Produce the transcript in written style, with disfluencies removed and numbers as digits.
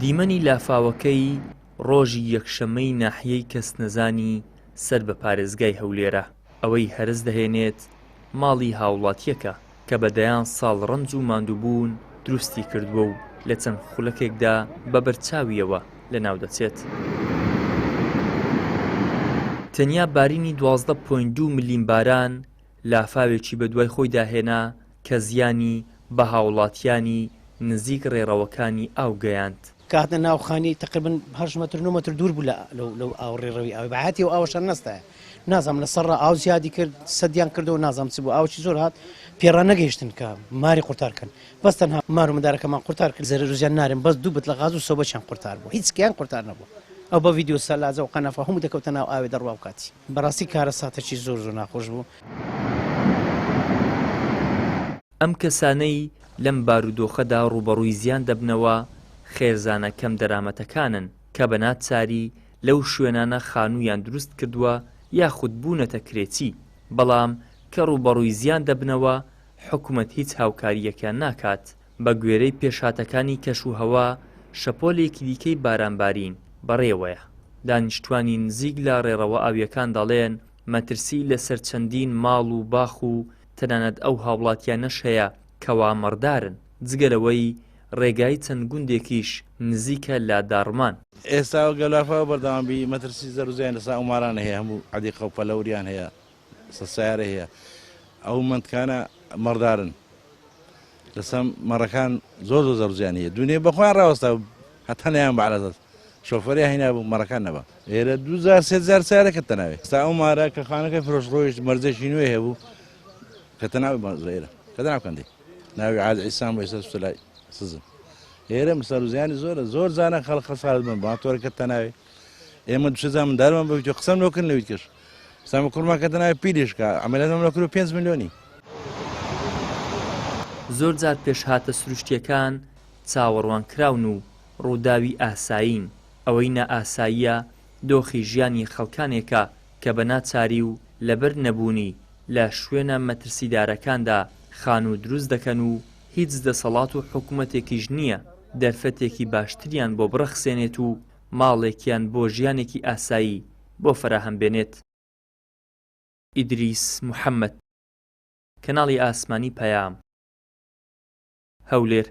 دیمەنی لافاوەکەی ڕۆژی یەکشەممەی ناحیەی کەسنەزانی سەر بە پارێزگای هەولێرە، ئەوەی هەرەس دەهێنێت ماڵی هاوڵاتییەکە کە بە دەیان ساڵ ڕەنج و ماندووبوون دروستی کردووە و لە چەند خولەکێکدا بە بەرچاویەوە لەناودەچێت. تەنیا بارینی 12.2 ملیم باران لافاوێکی بەدوای خۆیدا هێنا کە زیانی بە هاوڵاتیانی نزیک ڕێڕەوەکانی ئاو گەیاند. کە هاتنە ناو خانی تەقریبەن هەشت مەتر نۆ مەتر دوور بوو لە لەو لەو ئاو ڕێڕەوی ئاوی بە حەیاتی ئەو ئاوەشان نەستایە نازانم لە سەرڕا ئاو زیادی کرد سەدیان کردەوە نازانم چ بوو ئاوەکی زۆر هات پێڕا نەگەیشتن کە ماری قورتار کەن بەس تەنها مار و مندارەکەمان قورتار کرد زەرەر و زیان نارێن بەس دوو بتڵە غاز و سۆبەچیان قورتار بوو هیچ کەیان قورتار نەبوو ئەو بە ڤیدیۆ سەلاجە و قەنەفە هەموو دەکەوتە ناو ئاوێ دەڕوا و کاتی بەڕاستی کارەساتەکی زۆر زۆر ناخۆش بوو. ئەم کەسانەی لەم بارودۆخەدا ڕووبەڕووی زیان دەبنەوە خێزانە کەم دەرامەتەکانن کە بە ناچاری لەو شوێنانە خانوویان دروست کردووە یاخود بوونەتە کرێچی، بەڵام کە ڕووبەڕووی زیان دەبنەوە حکومەت هیچ هاوکارییەکیان ناکات. بە گوێرەی پێشهاتەکانی کەشوهەوا، شەپۆلێکی دیکەی بارانبارین بەڕێوەیە. دانیشتوانی نزیک لە ڕێڕەوە ئاوییەکان دەڵێن، مەترسی لەسەر چەندین ماڵ و باخ و تەنانەت ئەو هاوڵاتیانەش هەیە کەوا مەڕدارن، جگە لەوەی ڕێگای چەند گوندێکیش نزیکە لە داڕمان. ئێستا گەر لافاو بەردەوام بی مەترسی زەرو زیان لەسەر ئەو مارانە هەیە هەموو عەدیقە و پەلەوریان هەیە سە سەیارە هەیە ئەو مەنتکانە مەڕدارن لەسەر مەڕەکان زۆر زۆر زەرو زیان هەیە دوونێ بەخۆیان ڕاوەستا هەتا نەیان بەعرەزەت شۆفەری هینا بوو مەڕەکان نەبا ئێرە دوو جار سێ جار سیارە کەتە ناوێ ستا ئەو مارە کە خانەکەی فرۆش ڕۆیشت مەرجێکی نوێ هەبوو کەتە ناوی مەرجە ئێرە کەتە ناو کەندی ناوی عادل عیسان بۆ ئێستا چووتە لای سزن ئێرە مسەروزیانی زۆرە زۆر زانە خەڵک خەسارت بن ماتۆرە کەتە ناوێ ئێمە دوو سێ جار مندارمان بەویت قسەم لۆکردن لەویت کەش سامە کوڕمان کەتە ناوی پیریش کە عەمەلیاتمان لۆ کرد 5 ملیۆنی. زۆر جار پێشهاتە سروشتییەکان چاوەڕوانکراون و ڕووداوی ئاسایین، ئەوەی نائاساییە دۆخی ژیانی خەڵکانێکە کە بە ناچاری و لەبەر نەبوونی لە شوێنە مەترسیدارەکاندا خانوو دروست دەکەن و هیچ دەسەڵات و حکومەتێکیش نییە دەرفەتێکی باشتریان بۆ بڕەخسێنێت و ماڵێکیان بۆ ژیانێکی ئاسایی بۆ فەراهەم بێنێت. ئیدریس محەمەد، کەناڵی ئاسمانی پەیام، هەولێر.